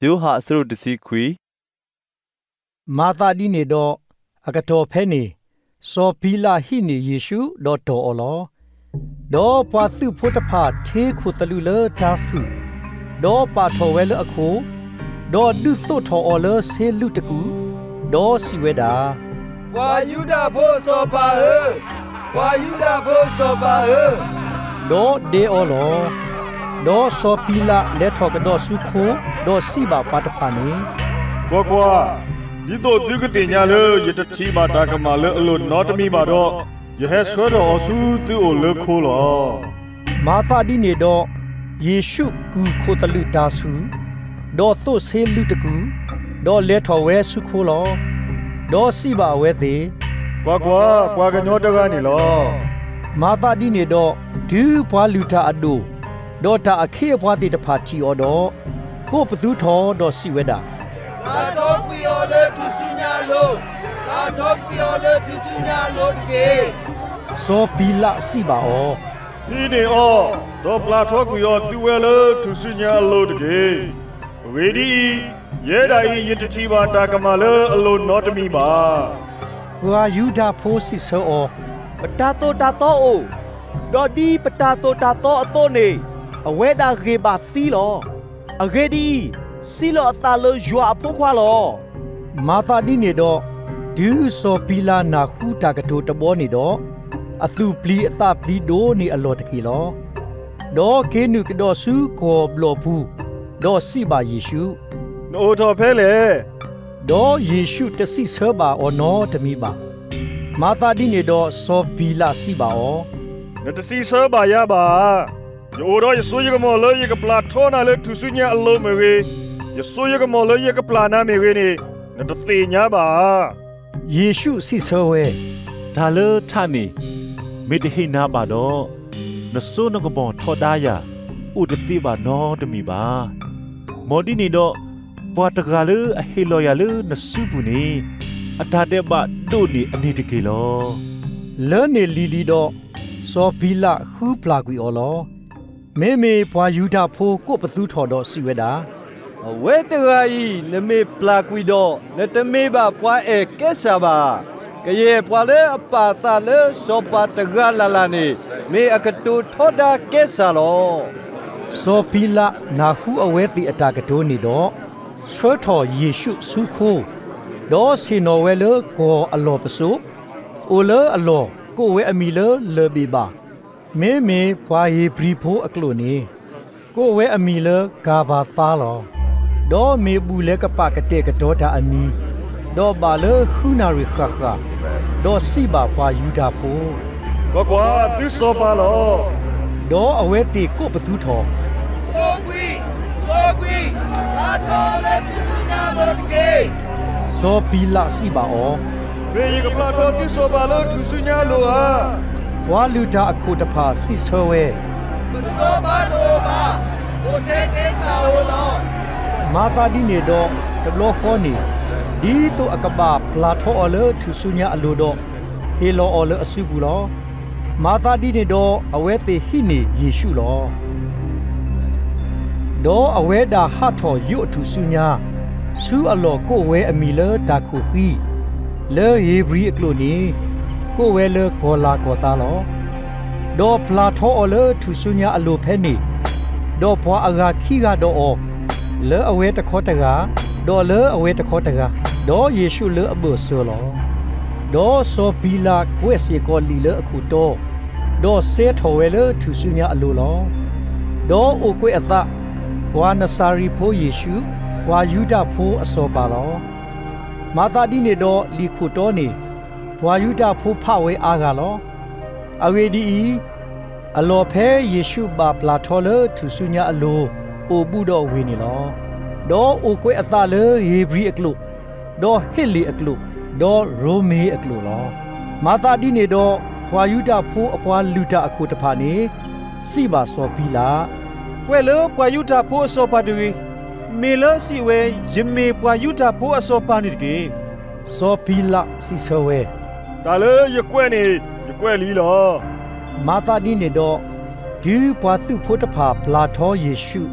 ယိၤဟၣ်အဆၢဒိၣ်တဆံခွံ. မၤသးဒ်န့ၣ်ဒီး, အကတီၢ်ဖဲန့ၣ်, စီၤပံၤလးဟံးန့ၢ်ယ့ၣ်ရှူး, ဒီးတီၢ်အီၤလီၤ. ဒီးပှၤသုးဖိတဖၣ်ထ့ခိၣ်သလုးလၢတၤဆှုၣ်, ဒီးပာ်ထီၣ်ဝဲလၢအခိၣ်, ဒီးဒုးသိးထီၣ်အီၤလၢဆ့လုးတကူၣ်, ဒီးစံးဝဲဒၣ်, ပှၤယူဒၤဖိအစီၤပၤဧၢ, ပှၤယူဒၤဖိအစီၤပၤဧၢ, ဒီးဒဲအီၤလီၤ. ဒီးစီၤပံၤလးလဲၤထီၣ်ကဒီးဆူခိ, ဒီးစံးဘၣ်ပှၤတဖၣ်န့ၣ်, ကွၢ်ကွၢ်, ဒ်သိးသုကသ့ၣ်ညါလၢယတထံၣ်ဘၣ်တၢ်ကမၣ်လၢအလိၤနီတမံၤဘၣ်ဒီး, ယဟဲဆှၢထီၣ်အီၤဆူသုအိၣ်လၢခိလီၤ. မၤသးဒ်န့ၣ်ဒီး, ယ့ၣ်ရှူးကူၣ်ခိၣ်သလုးတၤဆှုၣ်, ဒီးသိးဆ့လုးတကူၣ်, ဒီးလဲၤထီၣ်ဝဲဆူခိလီၤ. ဒီးစံးဘၣ်အဝဲသ့ၣ်, ကွၢ်ကွၢ်, ပှၤကညီတဂၤန့ၣ်လီၤ. မၤသးဒ်န့ၣ်ဒီး, တုၤပှၤလုၢ်တၢ်အဒိၣ်, ဒီးတၢ်အခ့အပှၤသ့ၣ်တဖၣ်ထံၣ်အီၤဒီး, ကိးပသူထီၣ်ဒီးစံးဝဲဒၣ်, ပာ်ထီၣ်ကွံာ်အီၤလၢထူၣ်စုညါအလိၤ, ပာ်ထီၣ်ကွံာ်အီၤလၢထူၣ်စုညါအလိၤတက့ၢ်. စီၤပံၤလးစံးဘၣ်အီၤ, ဟံးန့ၢ်အီၤ, ဒီးပာ်ထီၣ်ကွံာ်အီၤသုဝဲလၢထူၣ်စုညါအလိၤတက့ၢ်. အဂ့ၢ်ဒ်အံၤ, ယဲဒၣ်အံၤယတထံၣ်ဘၣ်တၢ်ကမၣ်လၢအလိၤနီတမံၤဘၣ်. ပှၤယူဒၤဖိစံးဆၢအီၤ, ပတၢ်သိၣ်တၢ်သီအိၣ်, ဒီးဒ်ပတၢ်သိၣ်တၢ်သီအသိးန့ၣ်, အဝဲဒၣ်ဂ့ၤဘၣ်သံလီၤ. အဂ့ၢ်ဒ်အံၤ, စံးလီၤအသးလၢယွၤအဖိခွါလီၤ. မၤသးဒ်န့ၣ်ဒီး, တုၤစီၤပံၤလးနၢ်ဟူတၢ်ကတိၤတဘီန့ၣ်ဒီး, အသူၣ်ပျံၤအသးပျံၤဒိၣ်န့ၢ်အလီၢ်တက့ၢ်လီၤ. ဒီးက့ၤနုာ်ကဒီးဆူကီၢ်ဘျီၣ်ပူၤ, ဒီးစံးဘၣ်ယ့ၣ်ရှူး, နအိၣ်ထီၣ်ဖဲလဲၣ်. ဒီးယ့ၣ်ရှူးတစံးဆၢဘၣ်အီၤနီတမံၤဘၣ်. မၤသးဒ်န့ၣ်ဒီးစီၤပံၤလးစံးဘၣ်အီၤ, နတစံးဆၢဘၣ်ယၤဘၣ်ဧါ. ယအိၣ်ဒီးယစိယကမီၤလၢယကပျၢ်ထီနၤလၢထူၣ်စုညါအလိၤမ့ၢ်ဂ့ၤ, ယစိယကမီၤလၢယကပျၢ်နၤမ့ၢ်ဂ့ၤန့ၣ်, နတသ့ၣ်ညါဘၣ်ဧါ. ယ့ၣ်ရှူးစံးဆၢဝဲ, တၢ်လၢထးန့ၣ်, မ့ၢ်တဟ့ၣ်နၤဘၣ်ဒီး, နစိနကမီၤထီဒါယၤ, အိၣ်တသ့ဘၣ်နီတမံၤဘၣ်. မ်ဒ်န့ၣ်ဒီး, ပှၤတဂၤလၢအဟ့ၣ်လီၤယၤလၢနစုပူၤန့ၣ်, အတၢ်ဒဲးဘးဒိၣ်န့ၢ်အန့ၣ်တက့ၢ်လီၤ. လၢန့ၣ်လံၤလံၤဒီး, စီၤပံၤလးဃုပျၢ်ကွံာ်အီၤလီၤ. မ့မ့ၢ်ပှၤယူဒၤဖိကိးပသူထီၣ်ဒီးစံးဝဲဒၣ်, အဝဲတဂၤအံၤနမ့ၢ်ပျၢ်ကွံာ်ဒီး, နတမ့ၢ်ဘၣ်ပှၤအဲၣ်ကဲစၢ်ဘၣ်. ကယဲၢ်ပှၤလၢအပာ်အသးလၢစီၤပၤတဂၤလၢ်လၢ်န့ၣ်, မ့ၢ်အကတိၤထီဒါကဲစၢ်လီၤ. စီၤပံၤလးနၢ်ဟူအဝဲသ့ၣ်အတၢ်ကတိၤန့ၣ်ဒီး, ဆှၢထီၣ်ယ့ၣ်ရှူးဆူခိ, ဒီးဆ့ၣ်နီၤဝဲလၢကီၢ်အလီၢ်ပစိာ်, အိၣ်လၢအလီၢ်ကိးဝဲအမံၤလၢလၢၢ်ဘ့ၣ်ဘၣ်, မ့မ့ၢ်ပှၤဧ့ၤဘြံၤဖိအကျိာ်န့ၣ်, ကိးဝဲအမံၤလၢကၤဘၤသါလီၤ. ဒီးမ့ၢ်ဘူၣ်လဲၤကပာ်ကတဲာ်ကတီၤတၢ်အနံၤ, ဒီးဘၣ်လၢဃုနၣ်ရံၣ်ဃၣ်ဃၣ်, ဒီးစံးဘၣ်ပှၤယူဒၤဖိ, ကွၢ်ကွၢ်, သုစီၤပၤလီၤ. ဒီးအဝဲသ့ၣ်ကိးပသူထီၣ်, စီကွံာ်, စီကွံာ်, ပျၢ်ထီအီၤလၢထူၣ်စုညါအလိၤတက့ၢ်. စီၤပံၤလးစံးဘၣ်အီၤ, မ့ၢ်ယကပျၢ်ထီသုစီၤပၤလၢထူၣ်စုညါအလိၤဧါ. ပှၤလုၢ်တၢ်အခိၣ်တဖၣ်စံးဆၢဝဲ, ပစီၤပၤတအိၣ်ဘၣ်, အိၣ်ထဲကဲစၢ်အအိၣ်လီၤ. မၤသးဒ်န့ၣ်ဒီး, တဘျီဃီန့ၣ်, ဒ်သိးအကဘၣ်ပျၢ်ထီအီၤလၢထူၣ်စုညါအလိၤဒီး, ဟ့ၣ်လီၤအီၤလၢအစုပူၤလီၤ. မၤသးဒ်န့ၣ်ဒီး, အဝဲသ့ၣ်ဟံးန့ၢ်ယ့ၣ်ရှူးလီၤ. ဒီးအဝဲဒၣ်ဟးထီၣ်ယိးအထူၣ်စုညါ, ဆူအလီၢ်ကိးဝဲအမံၤလၢတၢ်ခိၣ်ဃံ, လၢဧ့ၤဘြံၤအကျိာ်န့ၣ်, ကိးဝဲလၢကီၤလၤကီၤသါလီၤ. ဒီးပျၢ်ထီအီၤလၢထူၣ်စုညါအလိၤဖဲန့ၣ်, ဒီးပှၤအဂၤခံဂၤဒီးအီၤ, လၢအဝဲတခီတဂၤ, ဒီးလၢအဝဲတခီတဂၤ, ဒီးယ့ၣ်ရှူးလၢအဘၢၣ်စၢၤလီၤ. ဒီးစီၤပံၤလးကွဲးစ့ၢ်ကီးလံာ်လၢအခိၣ်တီ, ဒီးစဲထီၣ်ဝဲလၢထူၣ်စုညါအလိၤလီၤ. ဒီးအိၣ်ကွဲးအသး, ပှၤနစၤရ့းဖိယ့ၣ်ရှူး, ပှၤယူဒၤဖိအစီၤပၤလီၤ. မၤသးဒ်န့ၣ်ဒီးလံာ်ခိၣ်တီန့ၣ်, ပှၤယူဒၤဖိဖးဝဲအါဂၤလီၤ. အဂ့ၢ်ဒ်အံၤ, အလီၢ်ဖဲယ့ၣ်ရှူးဘၣ်ပျၢ်ထီလၢထူၣ်စုညါအလိၤအိၣ်ဘူးဒီးဝ့ၢ်န့ၣ်လီၤ. ဒီးအိၣ်ကွဲးအသးလၢဧ့ၤဘြံၤအကျိာ်, ဒီးဟ့းလ့ၣ်အကျိာ်, ဒီးရိမ့ၤအကျိာ်လီၤ. မၤသးဒ်န့ၣ်ဒီး, ပှၤယူဒၤဖိအပှၤလုၢ်တၢ်အခိၣ်တဖၣ်န့ၣ်, စံးဘၣ်စီၤပံၤလး, ကွဲးလၢပှၤယူဒၤဖိအစီၤပၤတဂ့ၤ, မ့ၢ်လၢစံးဝဲ, ယမ့ၢ်ပှၤယူဒၤဖိအစီၤပၤန့ၣ်တက့ၢ်. စီၤပံၤလးစံးဆၢဝဲ, တၢ်လၢယကွဲးန့ၣ်, ယကွဲးလံလီၤ. မၤသးဒ်န့ၣ်ဒီး, တုၤပှၤသုးဖိတဖၣ်ပျၢ်ထီယ့ၣ်ရှူး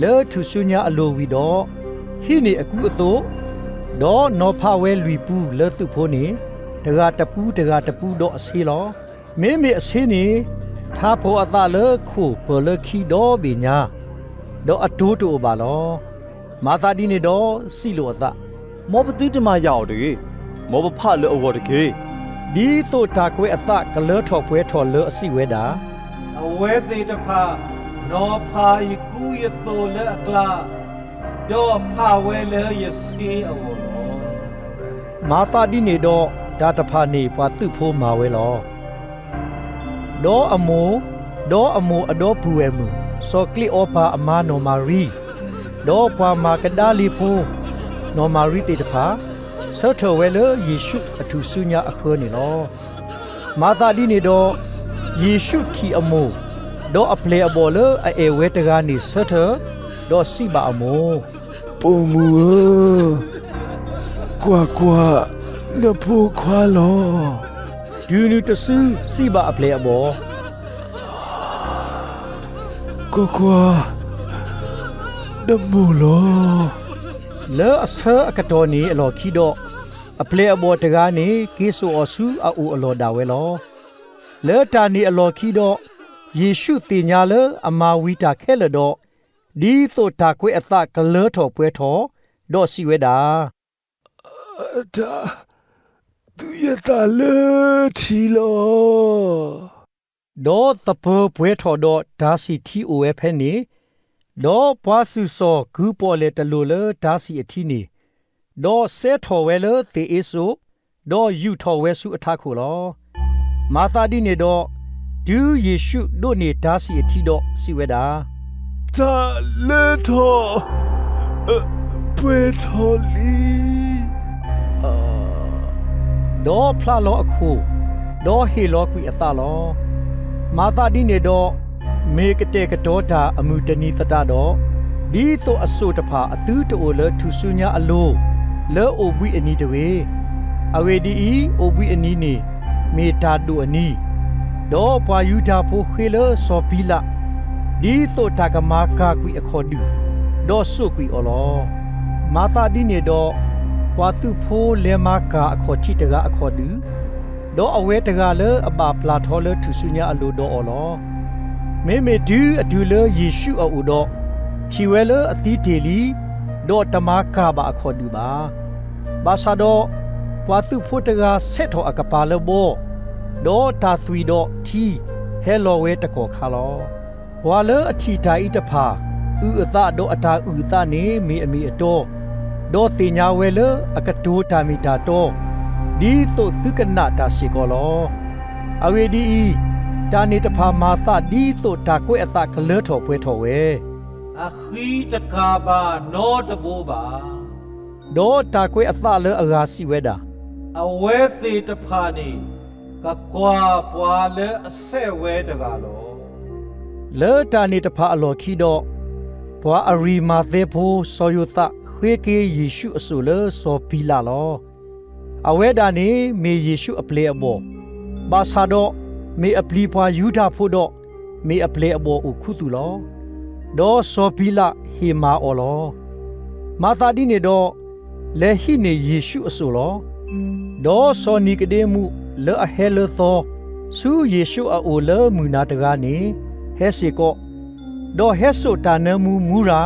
လၢထူၣ်စုညါအလိၤဝံၤဒီး, ဟံးန့ၢ်အကူအသိး, ဒီးနီၤဖးဝဲလွံၢ်ပူၤလၢသုးဖိန့ၣ်, တဂၤတပူၤတဂၤတပူၤဒီးအဆ့လီၤ. မ့မ့ၢ်အဆ့န့ၣ်, ထါဖီၣ်အသးလၢခိၣ်ပၢၢ်လၢခံဒီဘ့ၣ်ညါ, ဒီးအတိၤတအိၣ်ဘၣ်လီၤ. မၤသးဒ်န့ၣ်ဒီးစံးလိာ်အသး, မ်ပသုတမၤယၢ်အီၤတဂ့ၤ. မ်ပဖးလၢအဂီၢ်တက့ၢ်. ဒ်သိးတၢ်ကွဲးအသးကလၢထီၣ်ပှဲၤထီၣ်လၢအစံးဝဲဒၣ်, အဝဲသ့ၣ်တဖၣ်နီၤဖးယကူယသိးလၢအကျါ, ဒီးဖးဝဲလၢယဆ့အဂီၢ်လီၤ. မၤသးဒ်န့ၣ်ဒီးတၢ်တဖၣ်န့ၣ်ပှၤသုးဖိမၤဝဲလီၤ. ဒီးအမိၢ်, ဒီးအမိၢ်အဒီပုၢ်ဝဲၢ်မုၣ်, စီၤကျ့းအီၤပၤအမါနီၢ်မၤရံ, ဒီးပှၤမၤကဒါလ့ဖိ နီၢ်မၤရံသ့ၣ်တဖၣ်, ဆၢထၢၣ်ဝဲလၢယ့ၣ်ၡူးအထူၣ်စုညါအဃၢန့ၣ်လီၤ. မၤသးဒ်န့ၣ်ဒီး, ယ့ၣ်ၡူးထံၣ်အမိၢ်, ဒီးအပျဲၢ်အဘီၣ်လၢအအဲၣ်ဝဲတဂၤန့ၣ်ဆၢထၢၣ်, ဒီးစံးဘၣ်အမိၢ်, ပိာ်မုၣ်ဧၢ, ကွၢ်ကွၢ်, နဖိခွါလီၤ. တုၤနုၤတစုစံးဘၣ်အပျဲၢ်အဘီၣ်, ကွၢ်ကွၢ်, နမိၢ်လီၤ. လၢအဆၢအကတီၢ်န့ၣ်အလီၢ်ခံဒီး, အပျဲၢ်အဘီၣ်တဂၤန့ၣ်က့ၤစိာ်အီၤဆူအအိၣ်အလီၢ်ဒၣ်ဝဲလီၤ. လၢတၢ်န့ၣ်အလီၢ်ခံဒီး, ယ့ၣ်ၡူးသ့ၣ်ညါလၢအမၤဝံၤတၢ်ခဲလၢာ်ဒီး, ဒ်သိးတၢ်ကွဲးအသးကလၢထီၣ်ပှဲၤထီၣ်, ဒီးစံးဝဲဒၣ်, တၢ်, သူယသးလၢထံလီၤ. ဒီးသပၢၤပှဲၤထီၣ်ဒီးတၤစံၣ်ထံအိၣ်ဝဲဖဲန့ၣ်, ဒီးပှၤစုၣ်စီၣ်ကုပီၣ်လဲၣ်တလိာ်လၢတၤစံၣ်အထံန့ၣ်, ဒီးစဲထီၣ်ဝဲလၢသ့ၣ်အ့စိး, ဒီးယူာ်ထီၣ်ဝဲဆူအထးခိၣ်လီၤ. မၤသးဒ်န့ၣ်ဒီး, တုၤယ့ၣ်ၡူးဒိးန့ၢ်တၤစံၣ်အထံဒီးစံးဝဲဒၣ်, တၢ်လၢထီၣ်, ပှဲၤထီၣ်လံ. ဒီးဖျးလီၤအခိၣ်, ဒီးဟ့ၣ်လီၤကွံာ်အသးလီၤ. မၤသးဒ်န့ၣ်ဒီး, မ့ၢ်ကတဲာ်ကတီၤတၢ်အမုၢ်တနံၤသတးဒီး, ဒ်သိးအစိၣ်တဖၣ်အသုတအိၣ်လၢထူၣ်စုညါအလိၤ, လၢအိၣ်ဘှံးအနံၤတဂ့ၤ. အဂ့ၢ်ဒ်အံၤ, အိၣ်ဘှံးအနံၤန့ၣ်မ့ၢ်တၢ်ဒိၣ်အနံၤ, ဒီးပှၤယူဒၤဖိဃ့လၢစီၤပံလး, ဒ်သိးတၢ်ကမၤကၢ်ကွံာ်အခီၣ်ဒုၣ်, ဒီးစိာ်ကွံာ်အီၤလီၤ. မၤသးဒ်န့ၣ်ဒီး, ပှၤသုးဖိလဲၤမၤကၢ်အခီၣ်ထံးတဂၤအခီၣ်ဒုၣ်, ဒီးအဝဲတဂၤလၢအဘၣ်ပျၢ်ထီလၢထူၣ်စုညါအလိၤဒီးအီၤလီၤ. မ့မ့ၢ်တုၤအတုၤလၢယ့ၣ်ၡူးအအိၣ်ဒီး, ထံၣ်ဝဲလၢအသံတ့ၢ်လံ, ဒီးတမၤကၢ်ဘၣ်အခီၣ်ဒုၣ်ဘၣ်. ဘၣ်ဆၣ်ဒီး, ပှၤသုးဖိတဂၤဆဲးထီၣ်အကပၤလၢဘီ, ဒီးတၢ်သွံၣ်ဒီးထံဟဲလီၤဝဲတကီၢ်ခါလီၤ. ပှၤလၢအထံၣ်တၢ်အံၤတဖၣ်, အုၣ်အသးဒီးအတၢ်အုၣ်အသးန့ၣ်မ့ၢ်အမ့ၢ်အတီ, ဒီးသ့ၣ်ညါဝဲလၢအကတိၤတၢ်မ့ၢ်တၢ်တီ, ဒ်သိးသုကနၣ်တၢ်စ့ၢ်ကီးလီၤ. အဂ့ၢ်ဒ်အံၤ, တၢ်န့ၣ်တဖၣ်မၤသးဒ်သိးတၢ်ကွဲးအသးကလၢထီၣ်ပှဲၤထီၣ်ဝဲ, အဃံတကၤဘၣ်နီတဘိဘၣ်. ဒီးတၢ်ကွဲးအသးလၢအဂၤစံးဝဲဒၣ်, အဝဲသ့ၣ်တဖၣ်န့ၣ်ကကွၢ်ပှၤလၢအဆဲးဝဲတဂၤလီၤ. လၢတၢ်န့ၣ်တဖၣ်အလီၢ်ခံဒီး, ပှၤအရံၤမၤသဲဖိစီၤယိၤသးဃ့က့ၤယ့ၣ်ၡူးအစိၣ်လၢစီၤပံလးလီၤ. အဝဲဒၣ်န့ၣ်မ့ၢ်ယ့ၣ်ၡူးအပျဲၢ်အဘီၣ်, ဘၣ်ဆၣ်ဒီးမ့ၢ်အပျံၤပှၤယူဒၤဖိဒီး, မ့ၢ်အပျဲၢ်အဘီၣ်အိၣ်ခူသူၣ်လီၤ. ဒီးစီၤပံလးဟ့ၣ်မၤအီၤလီၤ. မၤသးဒ်န့ၣ်ဒီး, လဲၤဟံးန့ၢ်ယ့ၣ်ၡူးအစိၣ်လီၤ. ဒီးစီၤနံၤကဒ့မူးလၢအဟဲလၢသီ, ဆူယ့ၣ်ၡူးအအိၣ်လၢမုၢ်နၤတဂၤန့ၣ်, ဟဲစ့ၢ်ကီး, ဒီးဟဲစိာ်တၢ်နၢမူမူရၤ,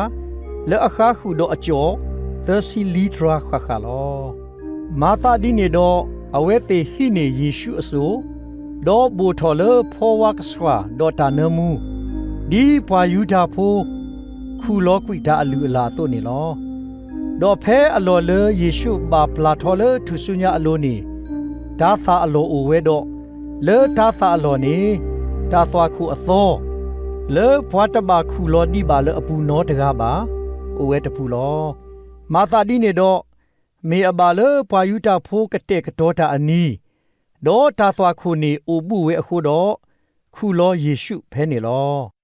လၢအဃါဃုာ်ဒီးအကၠီၣ်, သၢဆံလံတြၤဃၣ်ဃၣ်လီၤ. မၤသးဒ်န့ၣ်ဒီး, အဝဲသ့ၣ်ဟံးန့ၢ်ယ့ၣ်ၡူးအစိၣ်, ဒီးဘိၣ်ထီၣ်လၢဖီဝါကဆှၣ်ဒီးတၢ်နၢမူ, ဒ်ပှၤယူဒၤဖိခူၣ်လီၤကွံာ်တၢ်အလုၢ်အလၢ်အသိးန့ၣ်လီၤ. ဒီးဖဲအလီၢ်လၢယ့ၣ်ၡူးဘၣ်ပျၢ်ထီလၢထူၣ်စုညါအလိၤန့ၣ်, တၤသၣ်အလီၢ်အိၣ်ဝဲဒီး, လၢတၤသၣ်အလီၢ်န့ၣ်, တၢ်သွၣ်ခိၣ်အသီ, လၢပှၤတဘၣ်ခူၣ်လီၤဒံးဘၣ်လၢအပူၤနီတဂၤဘၣ်, အိၣ်ဝဲတပူၤလီၤ. မၤသးဒ်န့ၣ်ဒီး, မ့ၢ်အဘၣ်လၢပှၤယူဒၤဖိကတဲာ်ကတီၤတၢ်အနံၤ, ဒီးတၢ်သွၣ်ခိၣ်န့ၣ်အိၣ်ဘူးဝဲအဃိဒီး, ခူၣ်လီၤယ့ၣ်ၡူးဖဲန့ၣ်လီၤ.